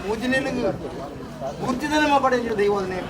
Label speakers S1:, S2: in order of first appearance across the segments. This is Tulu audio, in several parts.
S1: ಮೂಜಿನೆಲಿಗೆ ಮೂರ್ತಿದನೆ ಮಾಪಾಡೆ ದೈವದನೆ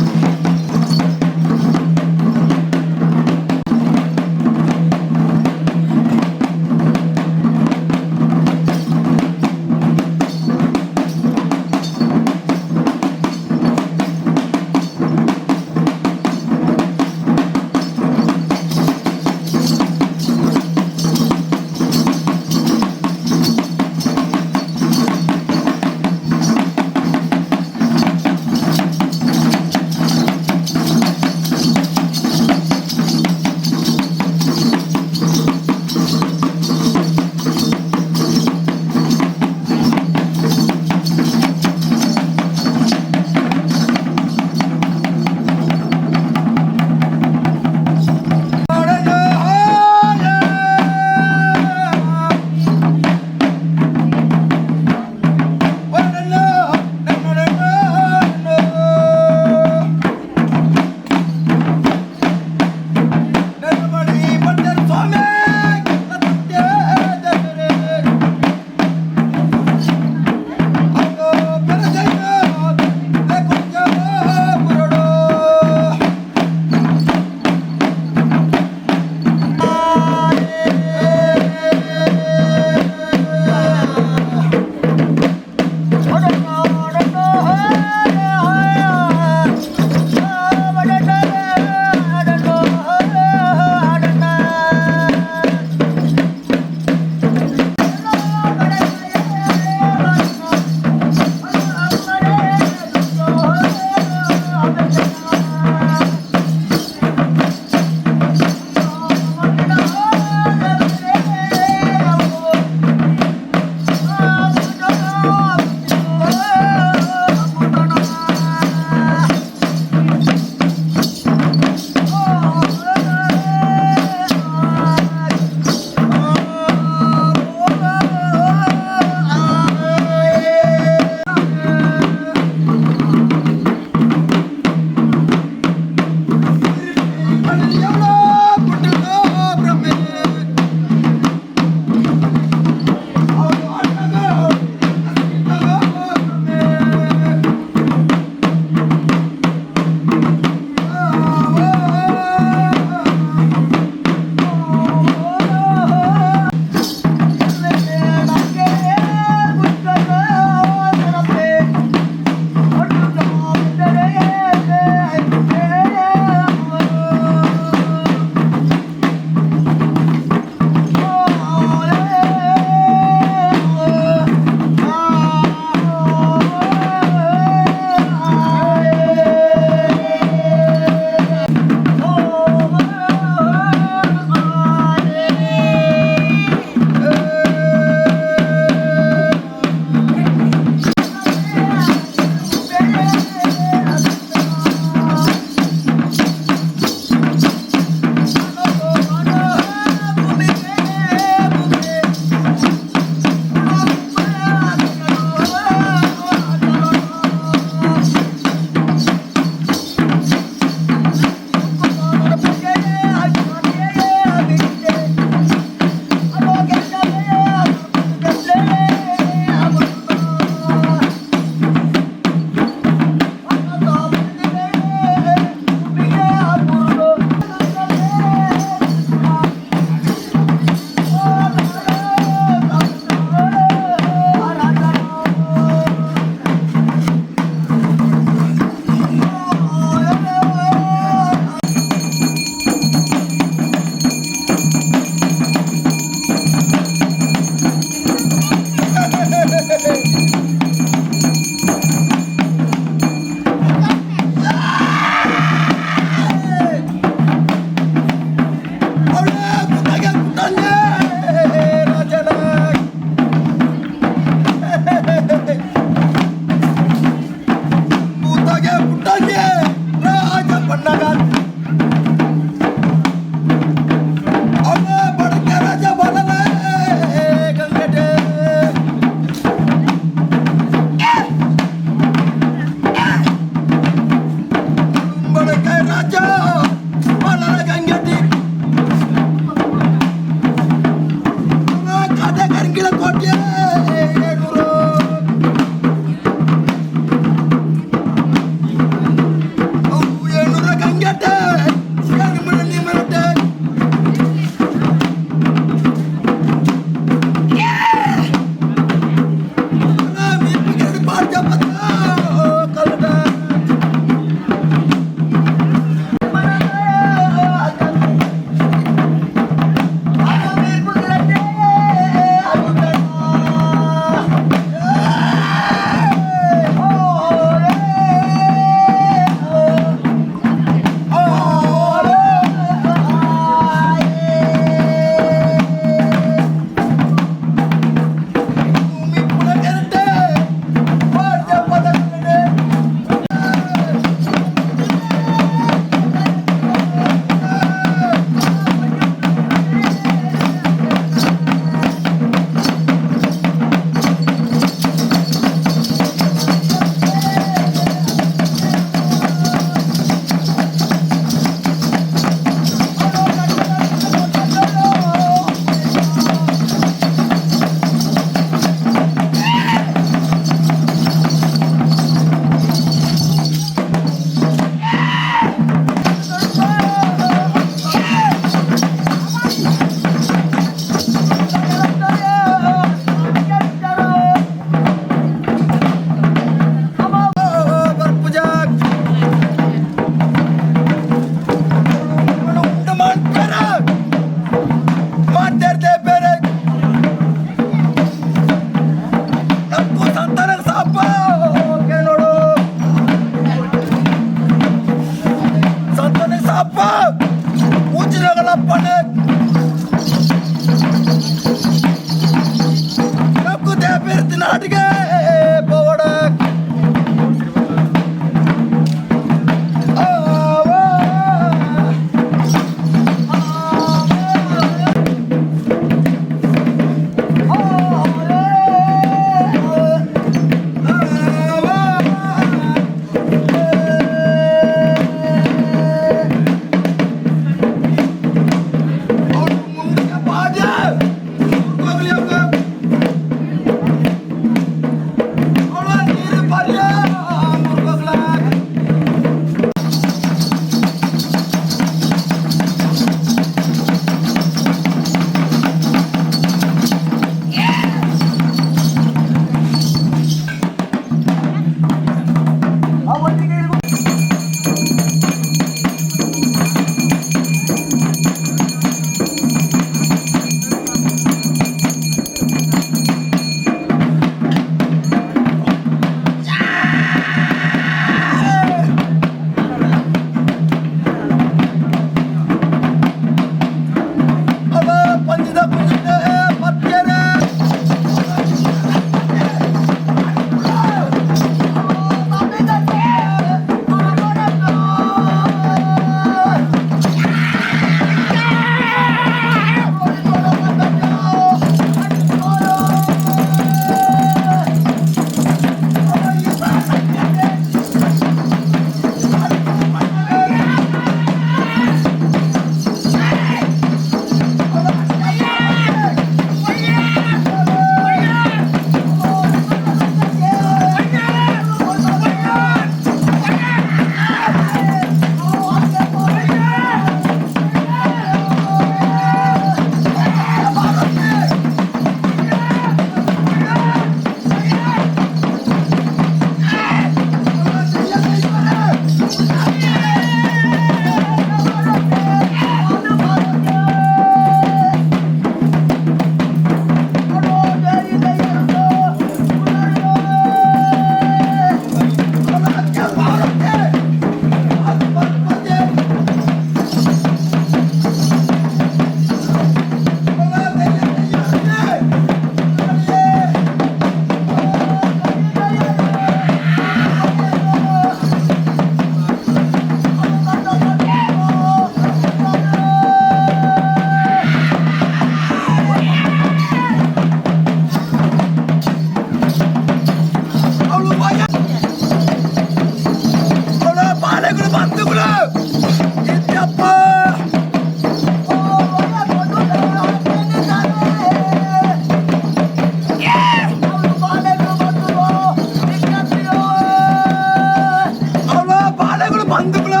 S1: ಬಂಧುಗಳು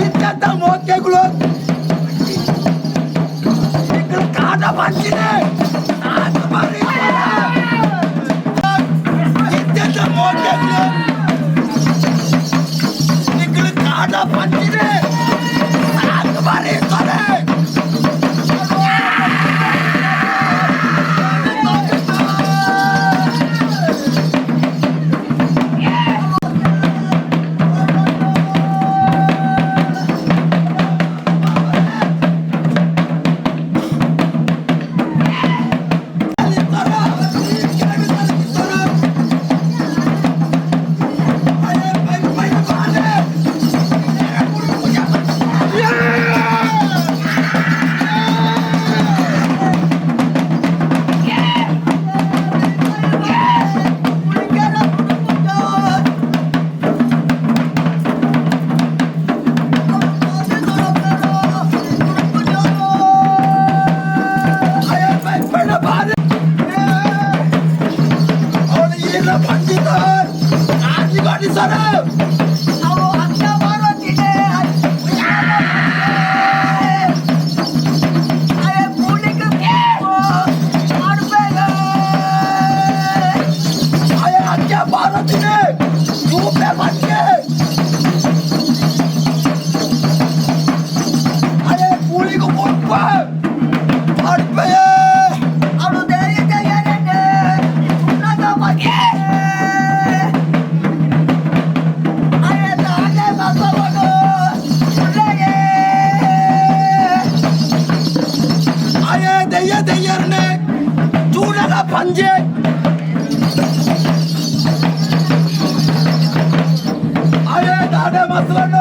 S1: ಇದ್ದಂತ ಮೋಕೆಗಳು ఇక్కడ ಕಾಟ ಬಂದಿದೆ ಇದ್ದಂತ ಮೋಕೆಗಳು ఇక్కడ ಕಾಟ ಬಂದಿದೆ ಬಾರಿ. పంజే అరే దాడే మసలన్న.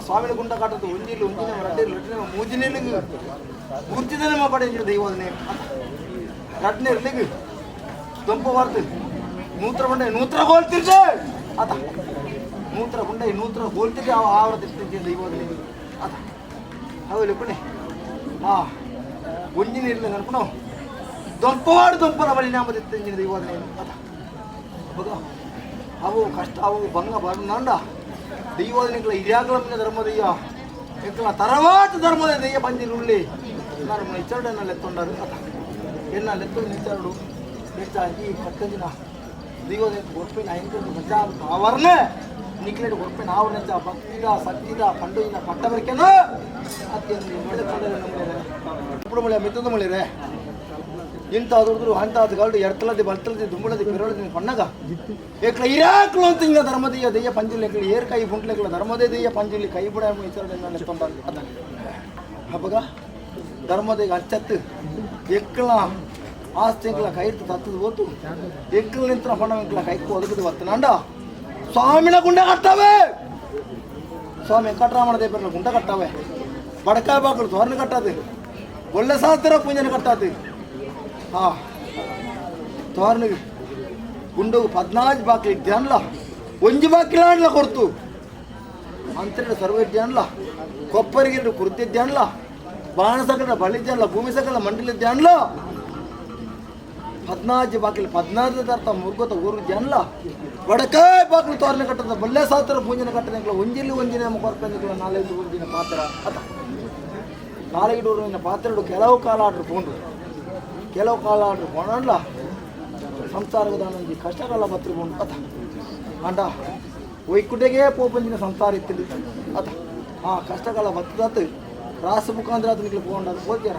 S1: ಸ್ವಾಮಿನ ಗುಂಡ ಕಾಟದ್ದು ಒಂಜಿಲು ಒಂಜಿನ ರಡ್ಡೆ ರಡ್ಡೆ ಮೂಜಿನೇಲಿಗೆ ಮೂರ್ತಿದನೇ ಪಡೆಯ ದೈವದನೆ ರಡ್ನೇ ಇರ್ಲಿಗೆ ದೊಂಪ ವಾರ್ತು ನೂತ್ರ ಬಂಡೆ ನೂತ್ರ ಗೋಲ್ತಿರ್ಜೆ ಆತ ನೂತ್ರ ಗುಂಡೆ ನೂತ್ರ ಗೋಲ್ತಿರ್ಜೆ ಆವರ ತಿರ್ತಿದ್ದೆ ದೈವದನೆ ಆತ ಹೌದು ಲೆಕ್ಕನೆ ಹಾ ಒಂಜಿನ ಇರ್ಲಿ ಅನ್ಕೊಂಡು ದೊಂಪವಾಡು ದೊಂಪನ ಬಳಿ ನಾಮ ತಿಂಜಿನ ದೈವದನೆ ಆತ ಹೌದಾ ಅವು ಕಷ್ಟ ಅವು ಭಂಗ ಬರಂದ ದೈವದನಿಗಳ ಹಿರಿಯಾಗಲ ಧರ್ಮದಯ್ಯ ಎಕ್ಕಲ ತರವಾಟ ಧರ್ಮದ ದಯ್ಯ ಬಂದಿಲ್ಲ ಉಳ್ಳಿ ನಾನು ಇಚ್ಚರಡು ಎನ್ನ ಲೆತ್ತೊಂಡರು ಅತ ಎನ್ನ ಲೆತ್ತೊಂದು ನಿಚ್ಚರಡು ಹೆಚ್ಚಾಗಿ ಪಕ್ಕದಿನ ದೈವದ ಗೊರ್ಪಿನ ಐದು ಮಜಾ ಅವರ್ನೇ ನಿಕ್ಲೆಟ್ ಗೊರ್ಪಿನ ಆವರ್ಣ ಭಕ್ತಿದ ಸತ್ತಿದ ಪಂಡುವಿನ ಪಟ್ಟವರ್ಕೆನೋ ಅತ್ಯಂತ ఇప్పుడు ಮಿತ್ತದ ಮಳಿರೆ ಇಂಥ ದುಡಿದ್ರು ಅಂಥ ಗಾಲ್ಡು ಎಡ್ತಲದಿ ಬಲ್ತಲದಿ ದುಂಬಳದಿ ಪಿರಳದಿ ಪಣ್ಣಗ ಏಕ್ಲ ಇರಾಕ್ಲು ಅಂತ ಹಿಂಗ ಧರ್ಮದಯ್ಯ ದಯ್ಯ ಪಂಜುಲಿ ಎಕ್ಲ ಏರ್ ಕೈ ಬುಂಟ್ಲೆಕ್ಲ ಧರ್ಮದೇ ದಯ್ಯ ಪಂಜುಲಿ ಕೈ ಬುಡ ಅದ ಹಬ್ಬಗ ಧರ್ಮದ ಅಚ್ಚತ್ತು ಎಕ್ಕಲ ಆಸ್ತಿ ಎಂಕ್ಲ ಕೈ ತತ್ತದ ಹೋತು ಎಕ್ಕಲ ನಿಂತ್ರ ಪಣ್ಣ ಎಂಕ್ಲ ಕೈಕು ಒದಗದು ಬತ್ತನಾಂಡ ಸ್ವಾಮಿನ ಗುಂಡ ಕಟ್ಟವೆ ಸ್ವಾಮಿ ವೆಂಕಟರಾಮಣ ದೇವರ ಗುಂಡ ಕಟ್ಟವೆ ಬಡಕಾಯಿ ಬಾಕಲು ತೋರಣ ಕಟ್ಟದು ಒಳ್ಳೆ ಸಾತ್ರ ಪೂಂಜನ ಕಟ್ಟದು ಹಾ ತೋರಣ ಗುಂಡು 14 ಬಾಕ್ಲಿ ಇದ್ಯಾನ್ಲ ಒಂಜಿ ಬಾಕಿಲಾಂಡ್ಲ ಕೊಡ್ತು ಅಂತರಿಡ ಸರ್ವ ಇದ್ಯಾನ್ಲ ಕೊಪ್ಪರಿಗೆ ಕುರ್ತಿದ್ಯಾನ್ಲ ಬಾಣಸಕಲ ಬಳಿದ್ಯಾನ್ಲ ಭೂಮಿ ಸಕಲ ಮಂಡಲಿದ್ಯಾನ್ಲ 14 ಬಾಕಿಲು 14 ಅರ್ಥ ಮುರ್ಗೋತ ಊರು ಜಾನ್ಲ ಬಡಕಾಯ್ ಬಾಕಿಲು ತೋರಣ ಕಟ್ಟದ ಬಲ್ಲೆ ಸಾತ್ರ ಪೂಂಜನ ಕಟ್ಟದ ಒಂಜಿಲ್ಲಿ ಒಂಜಿನ ಕೊರ್ಪೆಂದಿಲ್ಲ ನಾಲ್ಕೈದು ಒಂಜಿನ ಪಾತ್ರ ಅತ ನಾಲ್ಕೈದು ಪಾತ್ರಡು ಕೆಲವು ಕಾಲ ಆಡ್ರು ಪೋಂಡು ಕೆಲವು ಕಾಲ ಆಡ್ರು ಪೋಣಲ್ಲ ಸಂಸಾರದ ಒಂಜಿ ಕಷ್ಟಕಾಲ ಬತ್ರು ಪೋಂಡು ಅತ ಅಂಡ ಒಯ್ಕುಟೆಗೆ ಪೋಪಂಜಿನ ಸಂಸಾರ ಇತ್ತಿಲ್ಲ ಅತ ಆ ಕಷ್ಟಕಾಲ ಬತ್ತದಾತು ರಾಸ ಮುಖಾಂತರ ಆತನಿಗೆ ಪೋಂಡ ಅದು ಹೋಗ್ಯಾರ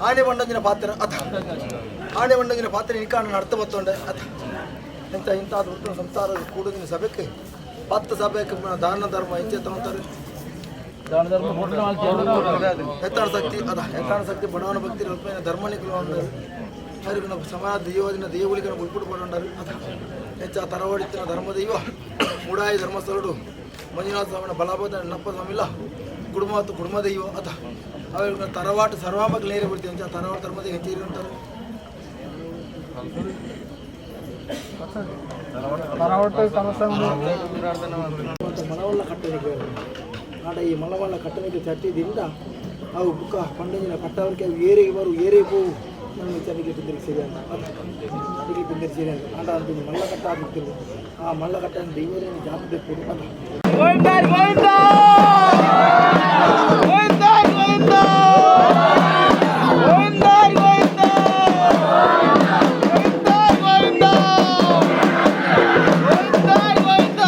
S1: ಆನೆ ಬಂಡಂಜಿನ ಪಾತ್ರ ಅಥ ಆನೆ ಬಂಡಂಜಿನ ಪಾತ್ರ ನಿಕಾಣ ನಡ್ತ ಬತ್ತೊಂಡೆ ಅಥ ಎಂತ ಇಂತಾದ ಹುಟ್ಟಿನ ಸಂಸಾರ ಕೂಡುದಿನ ಸಭೆಗೆ ಪತ್ತು ಸಭೆಗೆ ದಾನ ಧರ್ಮ ಎಂಚೆ ತಗೊಂತಾರೆ ಎತ್ತಾಣ ಶಕ್ತಿ ಅದ ಎತ್ತಾಣ ಶಕ್ತಿ ಬಡವನ ಭಕ್ತಿ ರೂಪೇಣ ಧರ್ಮನಿಕಲು ಉಂಡರು ಹರಿಗುಣ ಸಮಾಜ ದೈವದಿನ ದೈವಗಳಿಗನ ಉಳ್ಪುಡು ಪಡುಂಡರು ಅದ ಹೆಚ್ಚ ತರವಡಿತ್ತಿನ ಧರ್ಮ ದೈವ ಮುಡಾಯಿ ಧರ್ಮಸ್ಥಳಡು ಮಂಜುನಾಥ ಸ್ವಾಮಿನ ಬಲಾಬೋಧ ನಪ್ಪ ಸ್ವಾಮಿಲ್ಲ ಕುಡುಮ ಮತ್ತು ಕುಡುಮ ದೈವ ಅದ ಅವ ತರವಾಟು ಸರ್ವಾಮಕ್ಕೆ ನೇರ ಬಿಡ್ತೀವಿ ಅಂತ ತರವಾಟು ಧರ್ಮದ ಹೆಚ್ಚಿರಿ ಅಂತಾರೆ ಮಲವಲ್ಲ ಕಟ್ಟಣಿಕೆ ಆಡ ಈ ಮಲವಲ್ಲ ಕಟ್ಟಣಿಕೆ ಚಟ್ಟಿದಿಂದ ಅವು ಬುಕ್ಕ ಪಂಡಂಜಿನ ಪಟ್ಟವರಿಗೆ ಅವು ಏರಿಗೆ ಬರು ಏರಿಗೆ ಹೋವು ನನ್ನ ವಿಚಾರಕ್ಕೆ ಬಿದ್ದಿರಿ ಸರಿ ಅಂತ ಅದಕ್ಕೆ ಬಿದ್ದಿರಿ ಸರಿ ಅಂತ ಆಂಡ ಅಂತ ಮಲ್ಲ ಕಟ್ಟ ಆಗ್ಬಿಡ್ತಿರು ಆ ಮಲ್ಲ ಕಟ್ಟ ದೈವದ ಜಾತ್ರೆ ಕೊಡು ಅಂತ.
S2: ಗೋವಿಂದ ಗೋವಿಂದ ಗೋವಿಂದ ಗೋವಿಂದ ಗೋವಿಂದ ಗೋವಿಂದ ಗೋವಿಂದ ಗೋವಿಂದ ಗೋವಿಂದ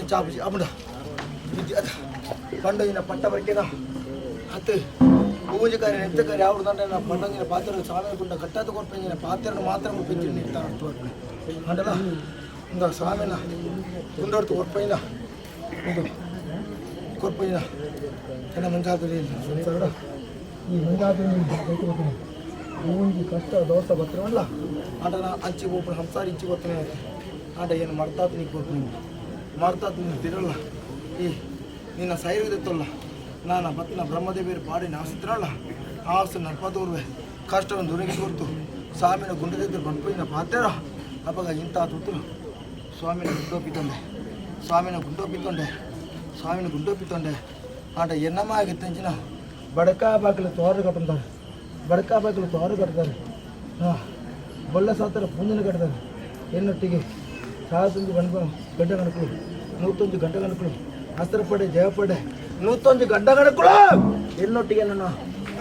S1: ಚಾಪುಜಿ ಅಮ್ಮಡ ವಿದ್ಯೆ ಪಂಡಂಜಿನ ಪಟ್ಟ ಬರಿಕೆದ ಹತ್ತು ಪೂಜೆಕಾರಿ ನೆತ್ತಕಾರಿ ಯಾವ್ದು ದಂಡ ಪಂಡಂಜಿನ ಪಾತ್ರ ಸ್ವಾಮಿ ಗುಂಡ ಕಟ್ಟಾದ ಕೊರ್ಪಂಜಿನ ಪಾತ್ರను ಮಾತ್ರ ಪೆಂಚಿನ ಇರ್ತಾನೆ ಅರ್ಥ ಅಂಡಲ ಇಂದ ಸ್ವಾಮಿನ ಗುಂಡೋಡ್ತು ಕೊರ್ಪೈನ ಒಂದು ಕೊರ್ಪೈನ ಚೆನ್ನ ಮಂಜಾತ್ರಿ ಸಂಸಾರ ಈ ಮಂಜಾತ್ರಿ ಒಂಜಿ ಕಷ್ಟ ದೋಷ ಬತ್ತಿರವಲ್ಲ ಆಟನ ಅಂಚಿ ಒಬ್ಬರು ಸಂಸಾರ ಇಂಚಿ ಗೊತ್ತನೇ ಆಟ ಏನು ಮರ್ತಾತು ನೀ ಕೊರ್ಪು ಮರ್ತಾತು ನೀನು ತಿರಲ್ಲ ಈ ನಿನ್ನ ಸೈರುದೆತ್ತಲ್ಲ ನಾನು ಬತ್ತಿನ ಬ್ರಹ್ಮದೇವಿಯರು ಪಾಡಿ ನಾಸಿತ್ರಲ್ಲ ಆಸು ನರ್ಪದೂರ್ವೆ ಕಷ್ಟವನ್ನು ದುರಗಿ ಕೊರ್ತು ಸ್ವಾಮಿನ ಗುಂಡದಿದ್ದರು ಬಂಪೈನ ಪಾತ್ಯರ ಅಪ್ಪಗ ಇಂಥ ತುತ್ತರು ಸ್ವಾಮಿನ ಗುಂಡೋಪಿತೊಂಡೆ ಸ್ವಾಮಿನ ಗುಂಡೋಪಿತೊಂಡೆ ಸ್ವಾಮಿನ ಗುಂಡೋಪಿತೊಂಡೆ ಆಟ ಎನ್ನಮ್ಮ ಆಗಿತ್ತಂಚಿನ ಬಡಕಾ ಬಾಗಿಲು ತೋರು ಕಟ್ಟುತ್ತಾರೆ ಬಡಕಾ ಬಾಗಿಲು ತೋರು ಕಟ್ತಾರೆ ಹಾಂ ಬೊಳ್ಳ ಸಾತರ ಪೂಂಜನ ಕಟ್ತಾರೆ ಎನ್ನೊಟ್ಟಿಗೆ ಸಾಸಂಜು ಗಂಡ ಗಂಡ ಗಣಕಳು ನೂತೊಂದು ಗಂಡ ಗಣಕಳು ಹಸ್ರಪಡೆ ಜಯಪಡೆ ನೂತೊಂದು ಗಂಡ ಗಣಕಳು ಎನ್ನೊಟ್ಟಿಗೆ ನನ್ನ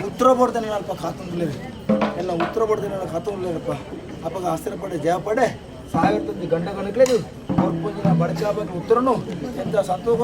S1: ಉತ್ತರ ಬಡ್ತಾನೆ ಅಲ್ಪ ಕಾತೊಂದುಲೇರು ಎಲ್ಲ ಉತ್ತರ ಬಡ್ತಾನೆ ನನ್ನ ಕಾತೊಂದುಲೇರಪ್ಪ ಅಪ್ಪಗ ಹಸ್ರಪಡೆ ಜಯಪಡೆ ಸಾವಿರತೊಂದು ಗಂಡ ಗಣಕలేదు ಕೊರ್ಪುಂಜಿನ ಬಡಕಾ ಬಾಗಿಲು ಉತ್ತರನು ಎಂತ ಸಂತೋಷ.